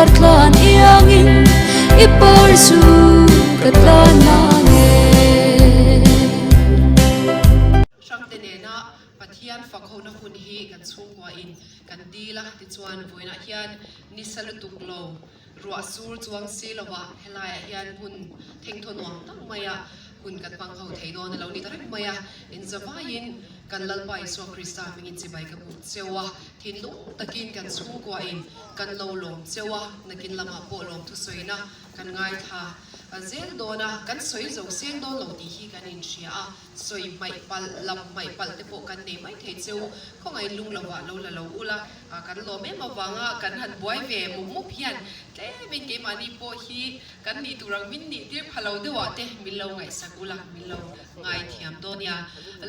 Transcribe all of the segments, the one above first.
Par tlan iangin i par zu ka tlan nange. Hrangte nena Pathian fakhona hun hi kan chhungkua in kan dil a, tichuan vawiinah hian nisa lutuk lo ruah sur chuang si lovah helaiah hian hun thengthaw nuam tak maia hun kan hmang ho thei dawn a lo ni ta reng mai a, inzavaiin kan Lalpa Isua Krista hmingin chibai ka buk cheu a. Thinlung takin kan chhungkuain kan lo lawm cheu a, nakin lamah pawh lawm thusawina kan ngaithla zel dawn a, kan sawi zo seng dawn lo tih hi kan inhria a, sawi hmaih palh, lam hmaih palh te pawh kan nei mai thei cheu, khawngaih lung lovah lo la lo ula, kan lawm em avanga kan han buai ve mup mup hian tlemin keimahni pawh hi kan nih tur ang min nih tir pha lo deuhah te min lo ngaihsak ula, min lo ngaithiam dawn nia.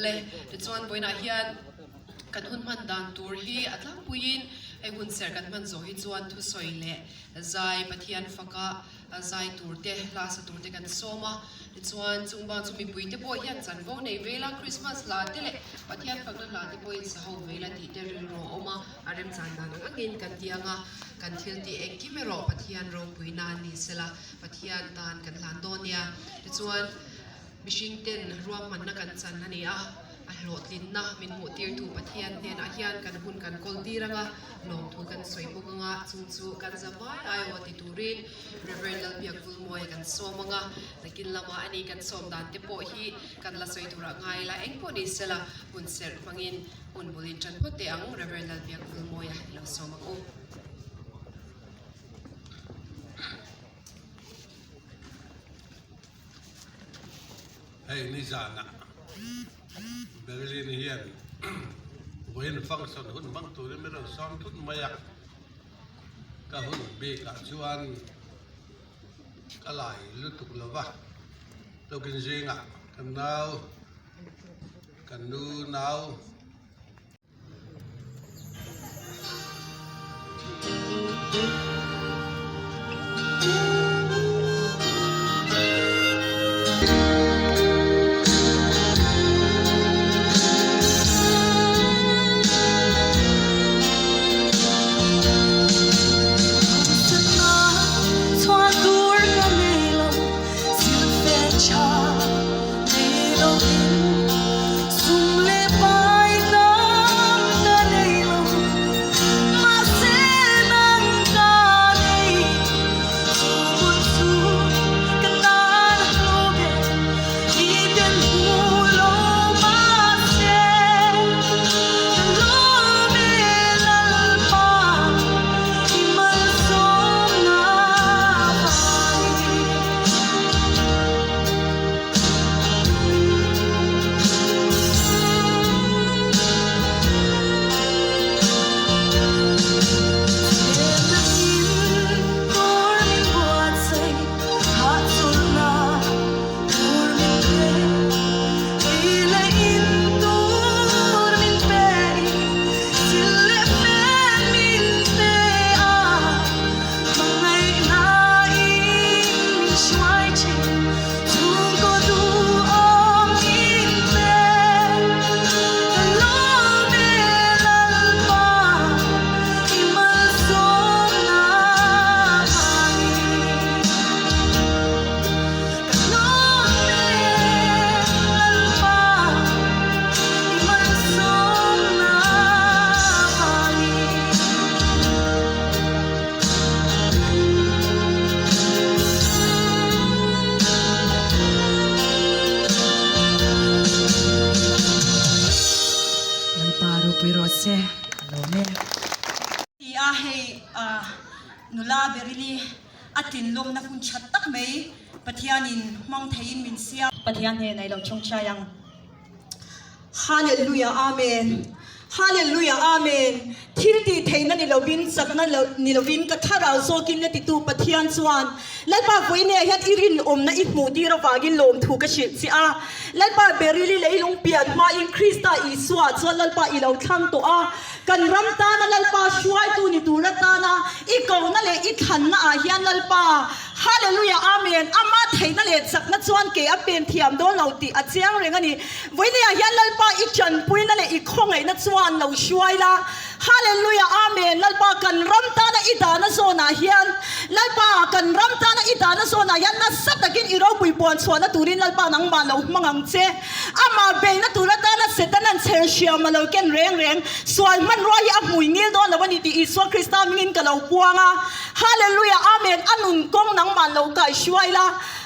Le, tichuan vawiinah hian. Kan hun hman dan tur hi a tlangpuiin hei hun serh kan hman zawh hi chuan thusawi leh zai Pathian faka zai tur te, hla sa tur te kan sawm a. Tichuan chung bang chu mipui te pawh hian chanvo nei vel a, Krismas hla te leh Pathian fakna hla te pawhin sa ho vel a tih te rilru a awm a, a remchan dan ang angin kan ti ang a, kan thil tih engkim erawh Pathian ropui nan ni sela Pathian tan kan hlan dawn nia. Tichuan mihring ten ruahmanna kan chan a ni a. A hlawhtlinna min hmuhtirtu Pathian hnenah hian kan hun kan kawl tir ang a, lawmthu kan sawi bawk ang a, chung chu kan zavai aiaw ti turin Rev. Lalbiak Vulmawia kan sawm ang a, nakin lamah ani kan sawm dan te pawh hi kan la sawi turah ngai ila eng pawh ni sela hun serh hmangin hun bul in tan phawt teh ang Rev. Lalbiak Vulmawia i lo sawm ang u. Hei nizanah Berlin hian vawiin function hun hmang turin min rawn sawm thut mai a, ka hun bikah chuan ka lai lutuk lo va, tukin zingah kan nau kan nu nau. Lalpa ropui rawh se a lawm e. Ti a hei nula Berili a tlinlawmna hun that tak mai Pathianin hmang theiin min siam. Pathian hnenah i lo chawngchai ang. Hallelujah Amen Hallelujah Amen Thil tih theihna ni lovin chakna ni lovin ka thlarau zawkin la titu Pathian chuan Lalpa vawiinah hian i rinawmna i hmuh tir avangin lawmthu ka hrilh che a Lalpa Berili leilung pian hmain Krista Isua chuan Lalpa i lo thlang tawh a kan ram tana Lalpa hruaitu ni tur atana i kohna leh i thlanna ah hian Lalpa. Hallelujah Amen Ama theihna leh chakna chuan ke a pen thiam dawn lo tih a chiang reng a ni. Vawinia hian Lalpa i tanpuina leh i khawngaihna chuan lo hruai la. Hallelujah Amen Lalpa kan ram tana i dahna zawnah hian Lalpa kan ram tana i dahna zawnah hian nasa takin i ropui puan chhuahna turin Lalpa nangmah lo hmang ang che. Amah beihna tur atana Setanan chher hriam a lo ken reng reng. Sual hmanrua hi a hmui ngil dawn lo a ni tih Isua Krista hmingin ka lo puang a. Hallelujah Amen A nun kawng nangmah lo kai hruai la,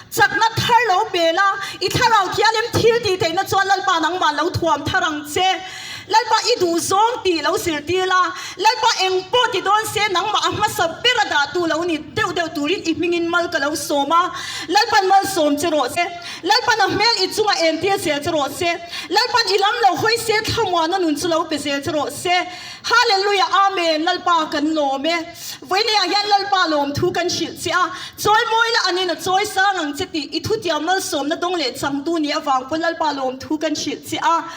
chakna thar lo pe la, i thlarau thialim thil tih theihna chuan Lalpa nangmah lo thuam thar ang che. Lalpa i duh zawng tih lo zirtir la, Lalpa eng pawh ti dawn se nangmah a hmasa ber a dah tu lo ni deuh deuh turin i hmingin mal ka lo sawm a, Lalpan malsawm che rawh se. Lalpan a hmel i chunga entir zel che rawh se. Lalpan i lam lo hawi se thlamuana nun chu lo pe zel che rawh se. Hallelujah Amen Lalpa kan lawm e. Vawinia hian Lalpa lawmthu kan hrilh che a, chawi mawi la anin a chawi sang ang che tih i thutiam malsawmna dawng leh changtu nih avang pawn Lalpa lawmthu kan hrilh che a.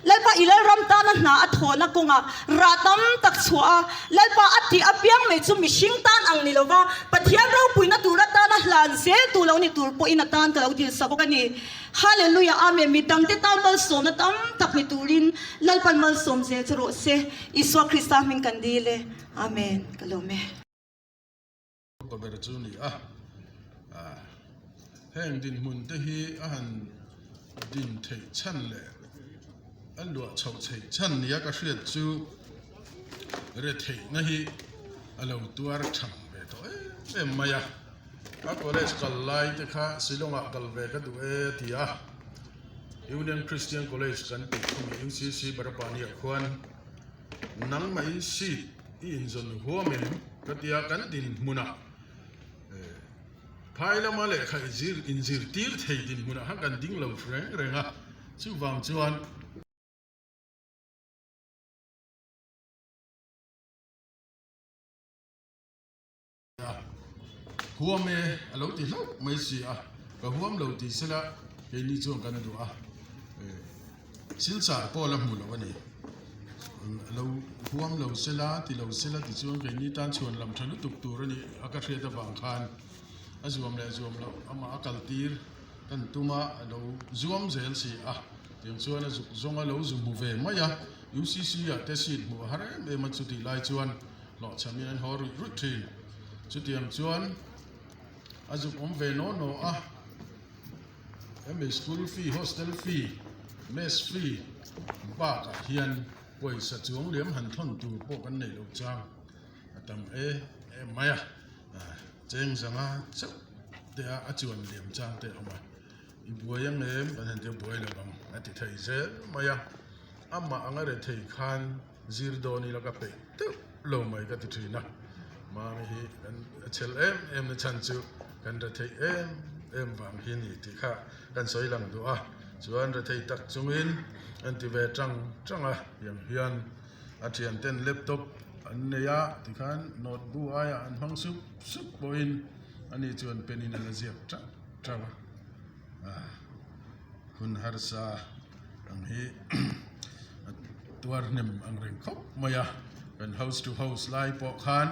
Lalpa i Lalram tana hna a thawhna kawngah rah tam tak chhuah a, Lalpa a tih apiang mai chu mihring tan ang ni lova Pathian ropuina tur atana hlan zel tu lo ni tur pawhin a tan ka lo dilsa bawk a ni. Hallelujah Amen Mi dangte tan malsawmna tam tak ni turin Lalpan malsawm zel chu rawh se. Isua Krista hming kan dil e. Amen Ka lawm e. Ka ber chu ni a, heng dinhmun te hi a han din theih chhan leh a luah chhoh theih chhan nia ka hriat chu retheihna hi a lo tuar thang ve tawh em em mai a, a college kal lai te kha Shillong ah kal ve ka duh e a ti a, Union Christian College kan tih khumi UCC Barapani ah khuan nangmah in seat i inzawn huam em ka tia kan dinhmunah phai lama lehkha i zir inzirtir thei dinhmunah khan kan ding lo reng reng a, chuvang chuan. Huam e a lo ti hlauh mai si a, ka huam lo tih sela keini chuan kan duh a, silchar pawh la hmu lo a ni. A lo huam lo sela ti lo sela tichuan keini tan chhuan lam tha lutuk tur a nih a ka hriat avang khan a zuam leh zuam loh amah a kal tir kan tum a, a lo zuam zel si a, tiang chuan a zuk zawng a lo zu hmu ve mai a, UCC ah te seat hmuh a har em em a chutih lai chuan. Hlawhchhamin an haw ruih ruih thin. Chutiang chuan a zuk awm ve naw naw a, hemi school fee, hostel fee, mess fee bakah hian pawisa chuang liam han thawn tur pawh kan neih loh chang a tam em em mai a. Cheng zanga chauh te a a chuan liam chang te a awm a, i buai ang em kan han tia buai lo ang a ti thei zel mai a, amah anga rethei khan Zir dawn ila ka peih deuh lo mai ka ti thin a, Mami hi kan a chhel em em na chhan chu kan rethei em em vang hi ni tih kha kan sawi lang duh a, chuan rethei tak chungin an ti ve tang tang a, tiang hian a thian ten laptop an nei a tikhan notebook aiah an hmang sup sup pawhin ani chuan pen in a la ziak tang tang a, hun harsa. Ang hi a tuar hnem ang reng khawp mai a, kan house to house lai pawh khan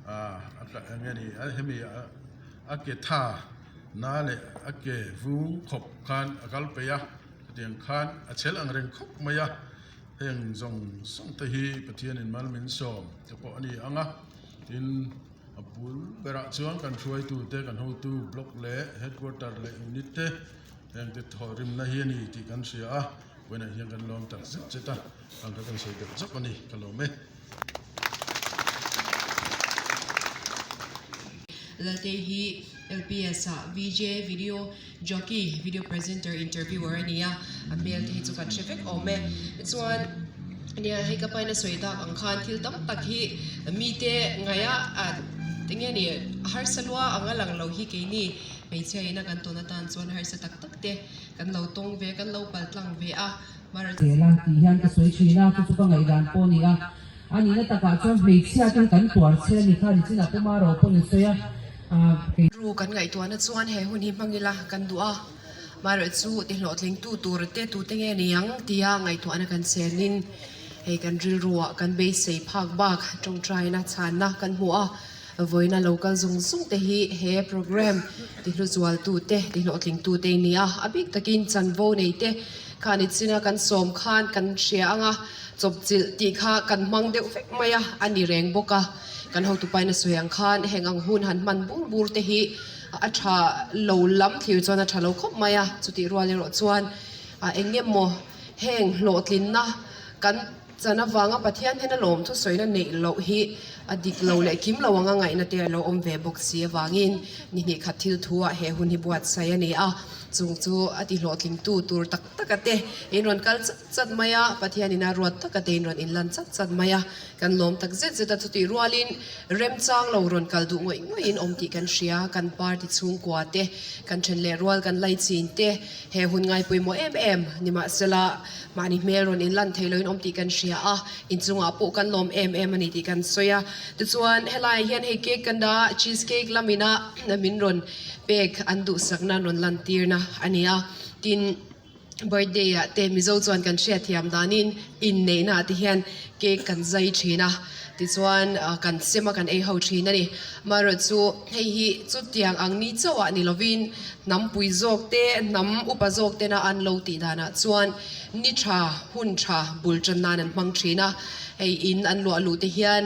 ah eng nge ni hemi a ke tha na leh a ke vung khawp khan a kal peih a, chutiang khan a chhel ang reng khawp mai a, heng zawng zawng te hi Pathianin mal min sawm te pawh a ni ang a, tin a bul berah chuan kan hruaitute kan hotu block leh headquarter leh unit te. Heng te thawhrimna hi a ni tih kan hria a, vawiinah hian kan lawm tak zet zet a, ang kha kan sawi deuh zawk a ni, ka lawm e. Lalte hi LPS ah VJ, Video Jockey, Video Presenter, Interviewer a ni a, a hmel te hi chu kan hre vek awm e. Tichuan, nia hei ka paina sawi dak ang khan thil tam tak hi mite ngaia enge ni harsa lua anga lang lo hi keini Hmeichhia ina kan tawn atan chuan harsa tak tak te kan lo tawng ve, kan lo pal tlang ve a, mara. Zel a tih hian ka sawi thin a, chu chu ka ngaihdan pawh a ni a. A nihna takah chuan hmeichhia ten kan tuar che a ni kha nichinah pawh Maro pawh ni sawi a, kei. Ru kan ngaihtuahna chuan he hun hi hmang ila kan duh a, mara chu ti hlawhtlingtu tur te tute nge ni ang tia ngaihtuahna kan chenin hei kan rilruah kan beisei phak bak tawngtaina chhanna kan hmu a. Vawiina lo kal zung zung te hi he programme tihluzualtu te, tihlawhtlingtu te in ni a. A bik takin chanvo nei te khan i china kan sawm khan kan hria ang a, chawpchilh tih kha kan hmang deuh vek mai a, a ni reng bawk a. Kan hotupaina sawi ang khan heng ang hun han hman bur bur te hi a tha lo lam thlir chuan a tha lo khawp mai a, chutih rual erawh chuan eng nge maw heng hlawhtlinna kan chan avanga Pathian hian a lawm thusawina neih loh hi a dik lo leh kim lo anga ngaihna te a lo awm ve bawk si avangin ni hnih khat thil thu ah he hun hi buatsaih a ni a, chung chu a ti hlawhtlingtu tur tak tak a te in rawn kal chat chat mai a, Pathian in a ruat tak a te in rawn inlan chat chat mai a. Kan lawm tak zet zet a, chutih rualin remchang lo rawn kal duh ngawih ngawih in awm tih kan hria, kan party chhungkua te, kan then leh rual kan lai chin te, he hun ngai pawimawh em em nimahsela mahni hmel rawn inlan thei loin awm tih kan hria a, inchungah pawh kan lawm em em a ni tih kan sawi a. Tichuan helaiah hian hei cake kan dah a, cheese cake lamina min rawn pek an duhsakna an rawn lantirna a ni a, tin, Birthday ah te Mizo chuan kan hriatthiam danin inneihna ah te hian cake kan zai thin a, tichuan kan sem a kan ei ho thin a ni. Amaherawhchu chu hei hi chutiang ang ni chauh ah ni lovin hnampui zawk te, hnam upa zawk tena an lo tih danah chuan ni tha, hun tha bul tan nan an hmang thin a. Hei in an luah luh te hian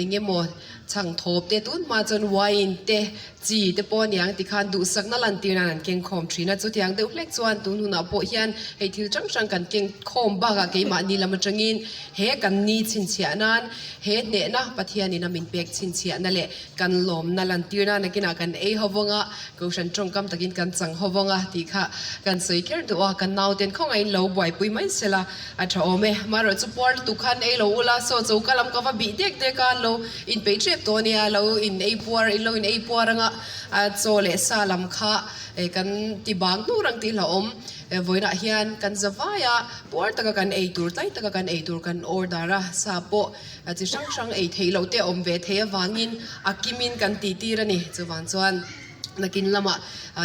eng emaw chhang thawp te tun hma chuan wine te Chi te pawh aniang tikhan duhsakna lantir nan an keng khawm thin a, chutiang deuh hlek chuan tun hunah pawh hian hei thil hrang hrang kan keng khawm bakah keimahni lam atangin he kan ni chhinchhiah nan he hnehna Pathianin a min pek chhinchhiahna leh kan lawmna lantir nan nakinah kan ei ho vawng a, Kohhran tawngkam takin kan chang ho vawng a tih kha kan sawi kher duh a, kan nauten khawngahin lo buaipui mai sela a tha awm e. Amaherawhchu chu puar lutuk khan ei lo ula, saw choka lam ka va bih dek dek a, lo Inpeih tep tawh ania, lo in ei puar, in lo in ei puar anga chaw leh sa lam kha kan ti bang hnur ang tih hlauhawm. Vawiinah hian kan za vai a, puar taka kan ei tur, tlai taka kan ei tur kan order a, sa pawh chi hrang hrang ei theih loh te a awm ve thei avangin a kimin kan tih tir a ni. Chuvang chuan. Nakin lamah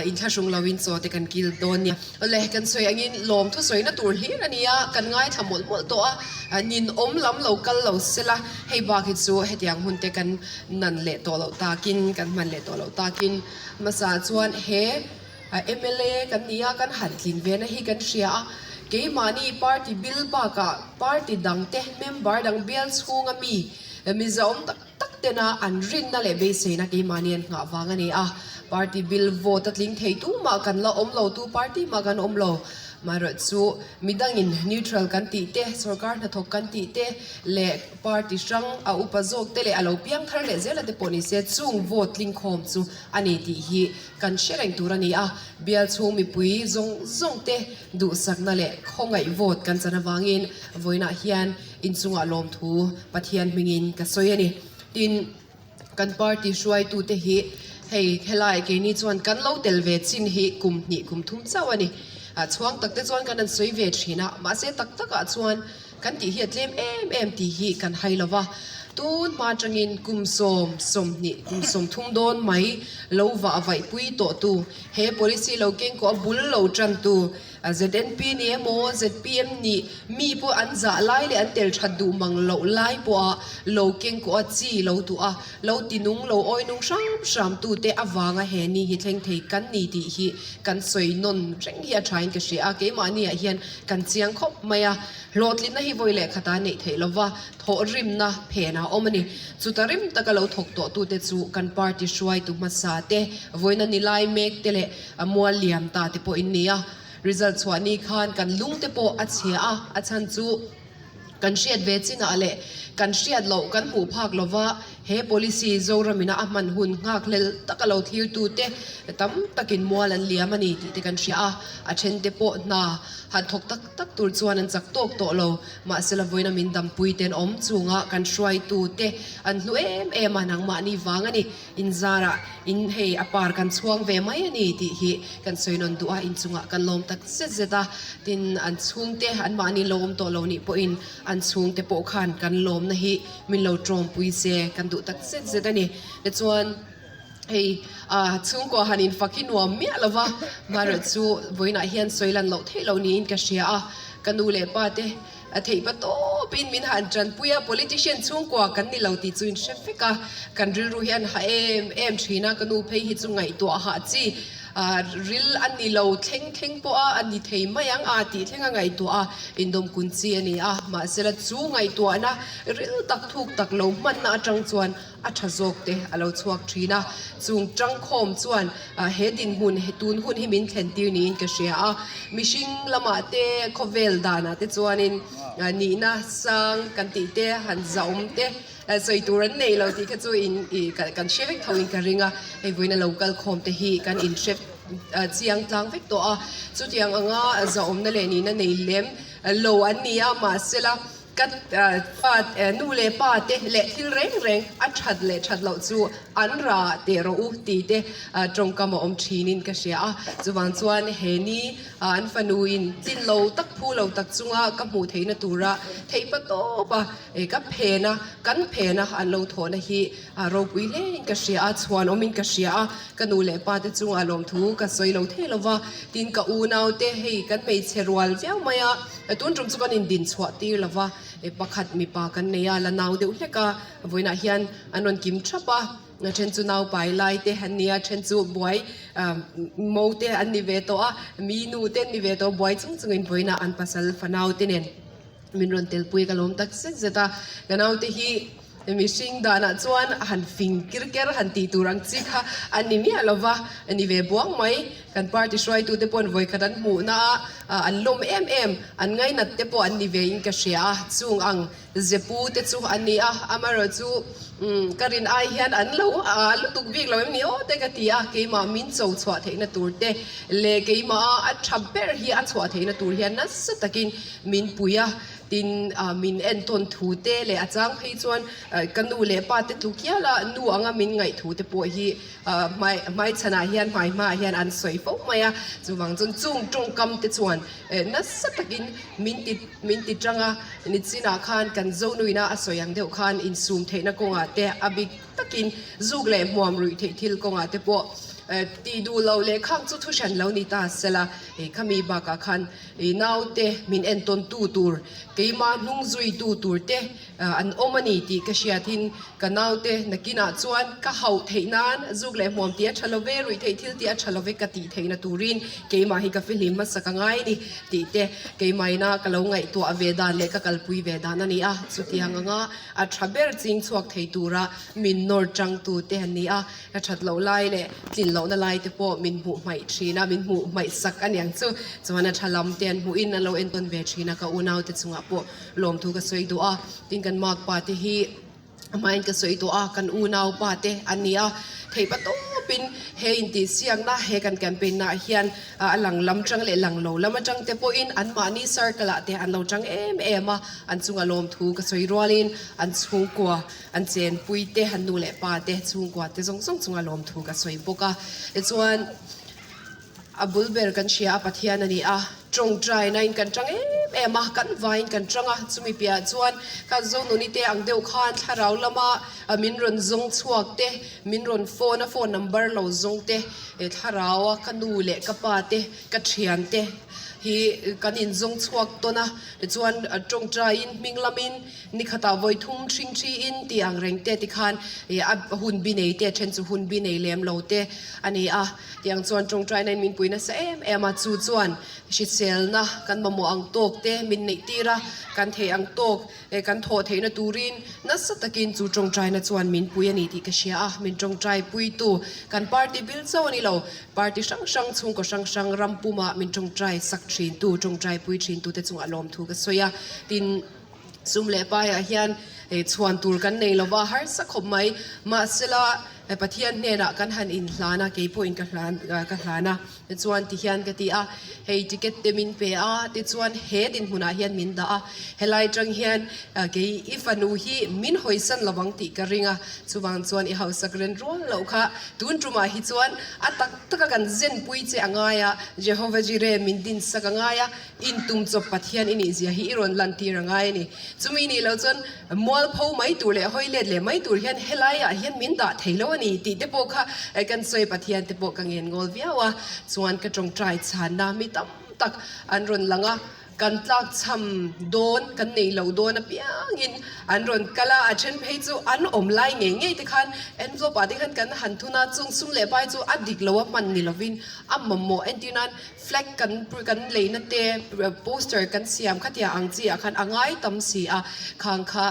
inthlahrung loin chaw te kan kil dawn nia. Awle, kan sawi angin lawm thusawina tur hlir a ni a, kan ngaithla mawlh mawlh tawh a, ninawm lam lo kal lo sela, hei bak hi chu hetiang hun te kan nan leh tawh loh takin, kan hman leh tawh loh takin hmasa chuan he mla kan ni a, kan han tlin ve na hi kan hria a, keimahni party bil bakah party dang te member dang bial chhunga mi Mizoawm tak tak tena an rinna leh beiseina keimahni an nghah vang a ni a, party bill vote a tling thei tu mah kan la awm lo, tu party mah kan awm lo. Amaherawh chu midangin neutral kan tih te, sorkar hnathawk kan tih te leh party hrang a upa zawk te leh a lo piang thar leh zel a te pawh ni se chung vote tling khawm chu a ni tih hi kan hre reng tur a ni a, bial chhung mipui zawng zawng te duhsakna leh khawngaih vote kan chan avangin vawiinah hian Inchungah lawmthu Pathian hmingin ka sawi a ni. Tin, kan party hruaitute hi hei helai keini chuan kan lo tel ve chin hi kum hnih kum thum chauh a ni. Chhuang takte chuan kan han sawi ve thin a, mahse tak takah chuan kan tih hi a tlem em em tih hi kan hai lo va. Tun hma atangin kum sawm, 20, kum 30 dawn mai lo vah vaihpui tawhtu, he policy lo kengkaw a bul lo tantu, ZNP ni emaw zpm nih mi pawh an zah lai leh an tel that duh mang loh lai pawha lo keng kawh a chi lo duh a, lo ti nung lo awi nung hram hram tute avanga he ni hi thleng thei kan ni tih hi kan sawi nawn reng hi a thain ka hria a, keimahniah hian kan chiang khawp mai a, hlawhtlinna hi vawi leh khata neih theih lova thawhrimna phenah a awm a ni. Chuta rim taka lo thawk tawh tute chu kan party hruaitu hmasa te, vawiina ni lai mek te leh A mual liam ta te pawh in ni a, result chhuah ni khan kan lung te pawh a chhia a, a chhan chu kan hriat ve chinah leh kan hriat loh kan hmuh phak lova he policy Zoramina a hman hun nghakhlel taka lo thirtu te tam takin mual an liam a ni tih te kan hria a, a then te pawh hna han thawk tak tak tur chuan an chak tawk tawh lo. Mahsela vawiina min dampui ten awm chunga kan hruaitu te an hlu em em a, nangmahni vang a ni. Inzarah in hei a par kan chhuang ve mai a ni tih hi kan sawi nawn duh a, inchungah kan lawm tak zet zet a, tin an chhungte anmahni lo awm tawh lo nih pawhin an chhungte pawh khan kan lawmna hi min lo tawmpui se kan duh tak zet zet a ni. Tichuan hei ah chhungkua han infak hi nuam miah lo va, maherawhchu vawiinah hian sawi lan loh theih lo niin ka hria a, ka nu leh pa te. A theih pa tawpin min han tanpui a, politician chhungkua kan ni lo tih chu in hre vek a, kan rilru hi an hah em em thin a, ka nu phei hi chu ngaihtuah hah chi ril a ni lo thleng thleng pawh a a ni thei mai ang a tih thleng a ngaihtuah a, indawm kun chi a ni a, mahsela chu ngaihtuahna ril tak thuk tak lo hmanna atang chuan a tha zawk te a lo chhuak thin a, chung tangkhawm chuan he dinhmun tun hun hi min thlen tir niin ka hria a, mihring lamah te khawvel danah te chuanin nihna sang kan tih te han zahawm te sawi tur an nei lo tih kha chu in ih kan hre vek tho in ka ring a, hei vawiin a lo kal khawm te hi kan inhre chiang tlang vek tawh a, chutiang anga zahawmna leh nihna nei lem lo an ni a, mahsela. Ka fa nu leh pa te leh thil reng reng a that leh that loh chu an ra teh rawh u tih te tawngkam a awm thinin ka hria a. Chuvang chuan he ni an fanu in tlin lo tak phu lo tak chunga ka hmuh theihna tura theih pa tawp a ka phen a, kan phen a an lo thawhna hi ropui hlein ka hria a, chhuanawmin ka hria a. Ka nu leh pa te chungah lawmthu ka sawi lo thei lo va, tin ka unau te hei kan hmeichhe rual viau mai a. Tun tum chu kan indin chhuah tir lo va, pakhat mipa kan nei a, la nau deuh hlek a, vawiinah hian an rawn kim thap a, a then chu naupai lai te an ni a, a then chu buai mo te an ni ve tawh a, mi nu te an ni ve tawh a, buai chung chungin vawiinah an pasal fanau te nen min rawn telpui ka lawm tak zet zet a, ka naute hi. Mihring danah chuan han fing kir ker han tih tur ang chi kha a ni miah lo va, a ni ve buang mai. Kan party hruaitute paw'n vawikhat an hmuhna a, an lawm em em, an ngainat te pawh an ni ve in ka hria a, chung ang zepu te chu a ni a, amaherawhchu ka rin ai hian an lo a lutuk bik lo em ni aw te ka ti a, keimah min cho chhuah theihna tur te leh keimah a tha ber hi a chhuah theihna tur hian nasa takin min pui a. Tin, min entawn thu te leh a chang phei chuan ka nu leh pa te tluk hial a, nu anga min ngaih thu te pawh hi hmaichhanah hian hmai hmaah hian an sawi fo mai a. Chuvang chuan chung tawngkam te chuan nasa takin min ti min ti tang a, nichinah khan kan Zonuina a sawi ang deuh khan insum theihna kawngah te a bik takin zuk leh hmuam ruih theih thil kawngah te pawh tih duh loh leh khang chu thu hran lo ni ta sela, khami bakah khan I naute min entawn tu tur, keimah hnung zui tu tur te an awm a ni tih ka hriatin ka naute nakinah chuan ka hauh theih nan zuk leh hmuam tih a tha lo ve, ruih theih thil tih a tha lo ve ka tih theihna turin keimah hi ka fihlim hmasa ka ngai a ni tih te keimahina ka lo ngaihtuah ve dan leh ka kalpui ve dan a ni a. Chutiang anga a tha ber ching chhuak thei tura min nawr tang tu te an ni a. Ka that loh lai leh tlin lohna lai te pawh min hmuh hmaih thin a, min hmuh hmaih sak a niang chu. Chuan a tha lam te an hmuhin an lo entawn ve thin a, ka unau te chungah pawh lawmthu ka sawi duh a. Tin kan makpa te hi a hmain ka sawi duh a, kan unau pa te an ni a, theihpa tawpin he intihsiakna he kan campaign naah hian a lang lam tang leh lang lo lam atang te pawhin anmahni circle ah te an lo tang em em a, an chunga lawmthu ka sawi rualin an chhungkua An chenpui te, an nu leh pa te, chhungkua te zawng zawng chunga lawmthu ka sawi bawk a. Tichuan, a bul ber kan hria a, Pathian a ni a, tawngtaina in kan tang em em a, kan vaiin kan tang a, chumi piahah chuan kan Zonuni te ang deuh khan thlarau lama min rawn zawng chhuak te, min rawn phone a, phone number lo zawng te, thlarau a ka nu leh ka pa te, ka thian te hi kan inzawng chhuak tawn a, tichuan tawngtaiin hming lamin, Ni khatah vawi thum hring thi in tih ang reng te tikhan ih a hun bi nei te a then chu hun bi nei lem lo te a ni a. Tiang chuan tawngtaina in min pui nasa em em a, chu chuan hriselna kan mamawh ang tawk te min neih tir a, kan theih ang tawk eh kan thawh theihna turin nasa takin chu tawngtaina chuan min pui a ni tih ka hria a. Min tawngtai puitu kan party bil chauh a ni lo, party hrang hrang chhungkaw hrang hrang ram puma min tawngtai sak thintu tawngtai pui thintu te chungah lawmthu ka sawi a. Tin. Sum leh paiah hian chhuan tur kan nei lova, harsa khawp mai. Mahsela Pathian hnenah kan han inhlan a, kei pawhin ka hlan ka hlan a. Tichuan tihian ka ti a, hei ticket te min pe a, tichuan he dinhmunah hian min dah a. Helai tang hian kei i fanu hi min hawisan lovang tih ka ring a, chuvang chuan i hausak ren rual loh kha tun tumah hi chuan a tak taka kan zenpui che a ngai a, Jehovah Jireh min dinsak a ngai a, Intum chawp Pathian i nih zia hi i rawn lantir a ngai a ni. Chumi nih loh chuan mualpho mai tur leh hawi let leh mai tur hian helaiah hian min dah thei lo a ni tih te pawh kha kan sawi Pathian te pawh ka ngen ngawl viau a, chuan ka tawngtai chhanna mi tam tak an rawn lang a. Kan tlakchham dawn, kan neih loh dawn apiangin an rawn kal a, a then phei chu an awm lai ngei ngei te khan envelope ah te khan kan han thun a, chung sum leh pai chu a dik lo a hman ni lovin a mamawh entir nan flag kan kan leina te poster kan siam khatia ang chi ah khan a ngai tam si a, khang kha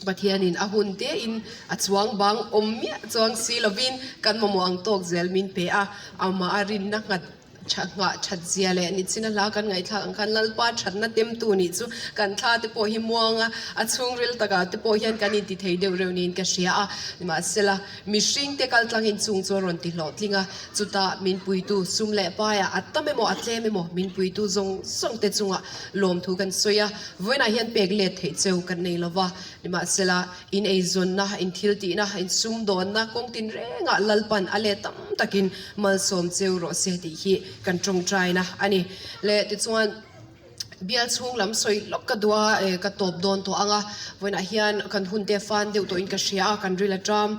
Pathianin a hun tein a chuang bang awm miah chuang si lovin kan mamawh ang tawk zel min pe a, amah a rinna nghat Tha nghah that zia leh nichina hla kan ngaihthlak ang khan Lalpa thatna temtu nih chu kan thla te pawh hi muang a, a chhungril takah te pawh hian kan inti thei deuh reuh niin ka hria a. Nimahsela, mihring te kal tlangin chung chu a rawn ti hlawhtling a, chutah min puitu sum leh paiah a tam emaw a tlem emaw min puitu zawng zawng te chungah lawmthu kan sawi a, vawiinah hian pek let theih cheu kan nei lova. Nimahsela, in eizawnna, in thiltihna, in sumdawnna kawng tinrengah Lalpan a let tam takin malsawm cheu rawh se tih hi kan tawngtaina a ni. Le tichuan bial chhung lam sawi lawk ka duh a, eh ka tawp dawn tawh ang a, vawiinah hian kan hun te fan deuh tawhin ka hria a, kan ril a ṭam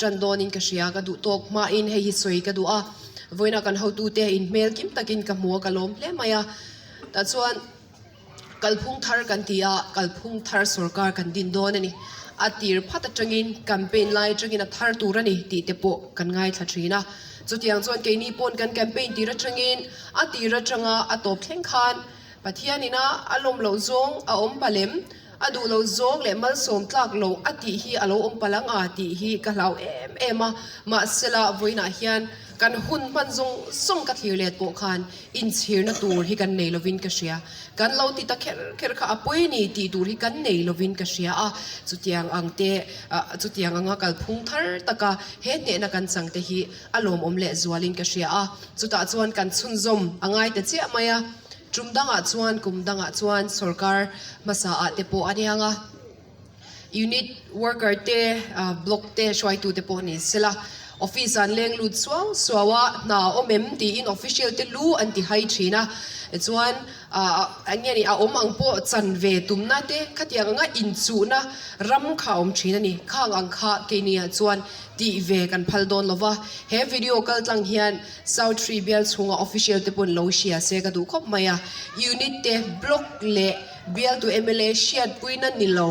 ṭan dawnin ka hria, ka duh tawk hmain hei hi sawi ka duh a, vawiinah kan hotute inhmel kim takin ka hmu a, ka lawm hle mai a, tah chuan. Kalphung thar kan ti a, kalphung thar sorkar kan din dawn a ni. A tir phat atangin campaign lai atangin a thar tur a ni tih te pawh kan ngaithla thin a. Chutiang chuan keini pawn kan campaign tir atangin a tir atanga a tawp thleng khan Pathian ina a lawm loh zawng a awm palem, a duh loh zawng leh malsawm tlak loh a tih hi a lo awm palh ang a tih hi ka hlau em em a. Mahsela vawiinah hian kan hun hman zawng zawng ka thlir let pawh khan Inchhirna tur hi kan nei lovin ka hria. Kan lo ti ta kher kher kha a pawi ni tih tur hi kan nei lovin ka hria a. Chutiang ang te, chutiang anga kalphung thar taka he hnehna kan chang te hi a lawmawm leh zualin ka hria a. Chutah chuan kan chhunzawm a ngai ta chiah mai a. Tum dangah chuan, kum dangah chuan sorkar hmasa ah te pawh a niang a. Unit worker te, block te hruaitu te pawh ni sela, office an leng lut suau suau a, hna a awm em tiin official te lu an ti hai thin a, chuan eng nge ni a awm ang pawh chan ve tumna te khatiang anga inchuhna ram kha a awm thin a ni, khang ang kha keiniah chuan tih ve kan phal dawn lo va, he video kal tlang hian South Tree bial chhunga official te pawn lo hria se ka duh khawp mai a, unit te block leh. Bialtu mla hriatpuina ni lo,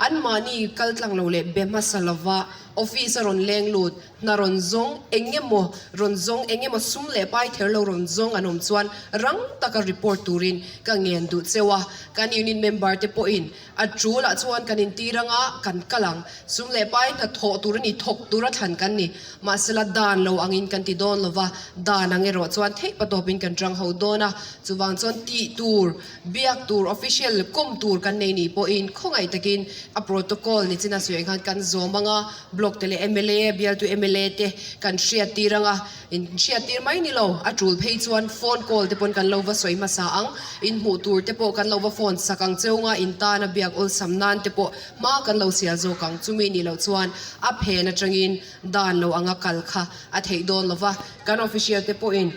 anmahni kal tlang lo leh be hmasa lova office a rawn leng lut, hna rawn zawng eng emaw rawn zawng eng emaw sum leh pai ther lo rawn zawng an awm chuan rang taka report turin ka ngen duh cheu a, kan unit member te pawhin a tulah chuan kan intir anga kan kal ang, sum leh pai hna thawh tur a ni, thawk tura thlan kan ni, mahsela dan lo angin kan ti dawn lova, dan ang erawh chuan theih patawpin kan tang ho dawn a, chuvang chuan tih tur. Biak tur official kawm tur kan nei nih pawhin khawngaih takin a protocol ni chin a sawi ang khan kan zawm ang a, block te leh mla, bialtu mla te kan hriattir ang a, in hriattir mai ni lo, a tul phei chuan phone call te pawn kan lo va sawi hmasa ang, in hmuh tur te pawh kan lo va phone sak ang cheu nga, in tana biak awlsam nan te pawh hma kan lo sial zawk ang, chumi nih loh chuan a phen atangin dan lo anga kal kha a theih dawn lo va, kan official te pawhin.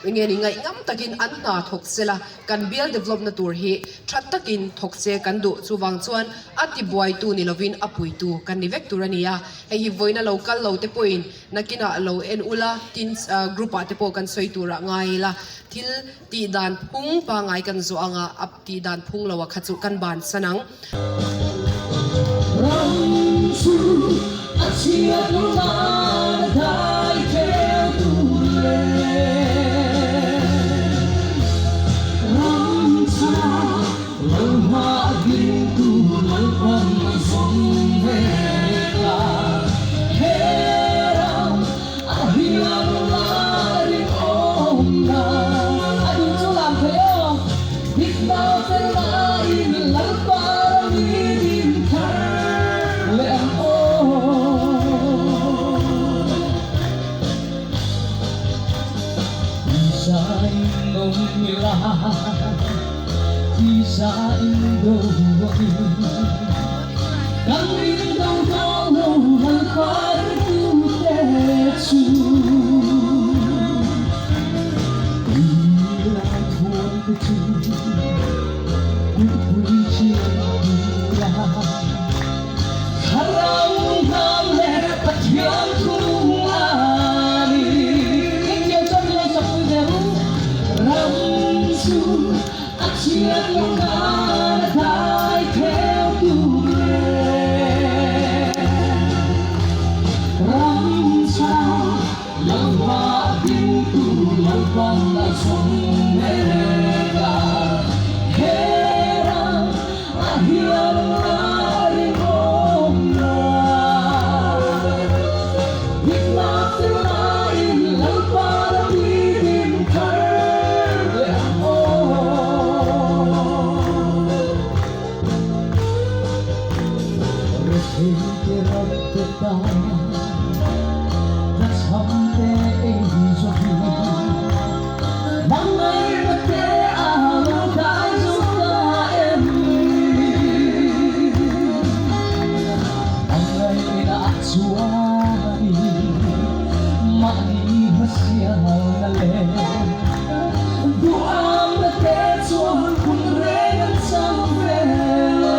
Enge ni ngaih ngam takin an hna thawk se la, kan bial develop na tur hi tha takin thawk se kan duh. Chuvang chuan a tibuaitu ni lovin a puitu kan ni vek tur a ni a. Hei hi vawiina lo kal lo te pawhin nakinah lo en ula, tin group ah te pawh kan sawi turah ngai ila, thil tih dan phung pangngai kan zawh anga a tih dan phung lo a kha chu kan bansan ang. Ram chu a chhiat nan a dai tel tur le Ram chhana lo hma a ding tu Lalpan a zawng ve ta He ram a hian la rinawm na A duh chu lam thei aw Hikna felna in Lalpa ram i din thar leh ang aw. Tisa in awm ila, tisa in do in, kan ring do dawn lo Lalpa ringtute chu. Ila thuam te chu kulhpui thian tura Thlarau hnam leh Pathian thu a ni. Engtiang chuan min lo sakpui ve u? Ram chu a chhia. Lalpan a zawng mek a, he ram a hian a rinawm na. Dikna felnain Lalpa ram din thar leh ang aw. Rethei te ram te tan ka chham te ei zo hi. Hmangaihna te a lo dai zo ta em ni? Hmangaihna a chuan mahni hmasialna leh duhamna te chuan hun reng an chang ve lo.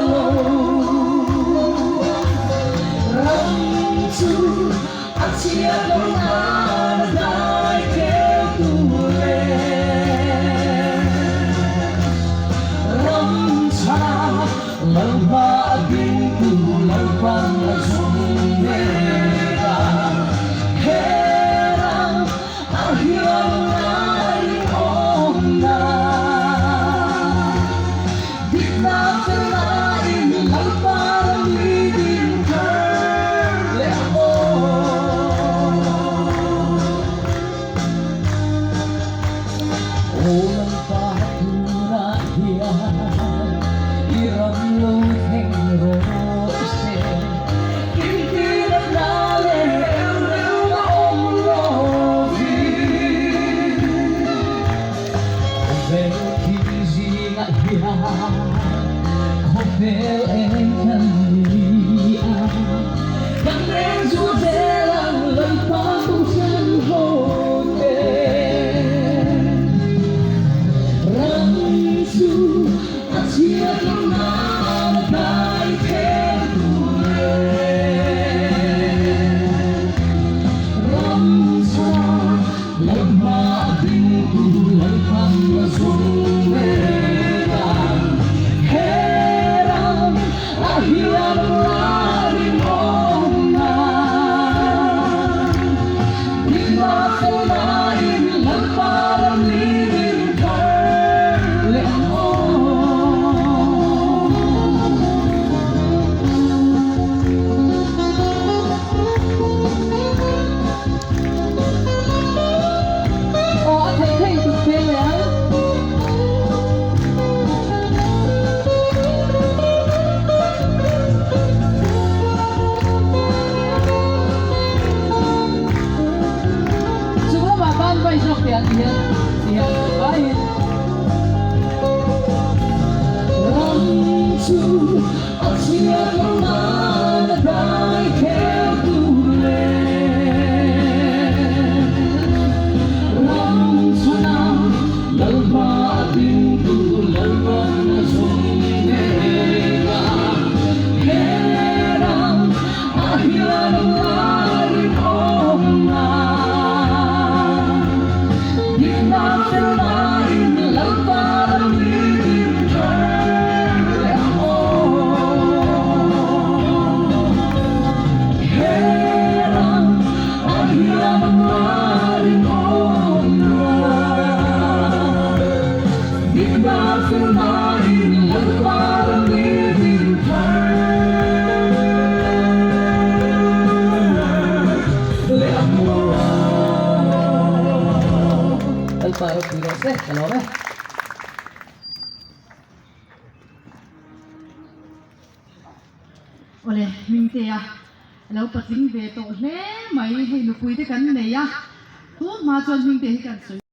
Ram chu a chhiat lo nan a dai khel tur e. Ram chha Lalpa a ding tu Lalpan a zum mek a, he ram a hian ngaihawm na. Dikna felnain Lalpa ram i din thar leh ang aw. Aw Lalpa tunah hian i ram lo thleng rawh se, Kimkir a hna leh reu a awm lovin. Khawvel thil zingah hian khawvel eng kan ni a, kan reng chu zel ang Lalpa Kohhran ho te. Ram chu a chhiat lo nan a dai thel tur e. Ram chha Lalpa a ding tu Lalpan a zung mek a, he ram a hian la rinawm nan. Dikna felnain Lalpa ram lin thar leh ang aw. Aw a theih theih tuk ve le ang. Chung lamah ban vai zawk teh ang tihian tihian vaiin. Ram chu a chhiat lo nan a dai khel tur le. Ram chhana Lalpa a ding tu Lalpan a zawng mek a, he ram a hian la rinawm na. Dikna felnain Lalpa ram i din thar leh ang aw. He ram a hian la rinawm na. Dikna felnain Lalpa ram i din thar leh ang aw. Lalpa ropui rawh se, ka lawm e. Awle, Hmingtea lo patling ve tawh hle mai, hei nupui te kan nei a, tun hma chuan Hmingtea hi kan sawi.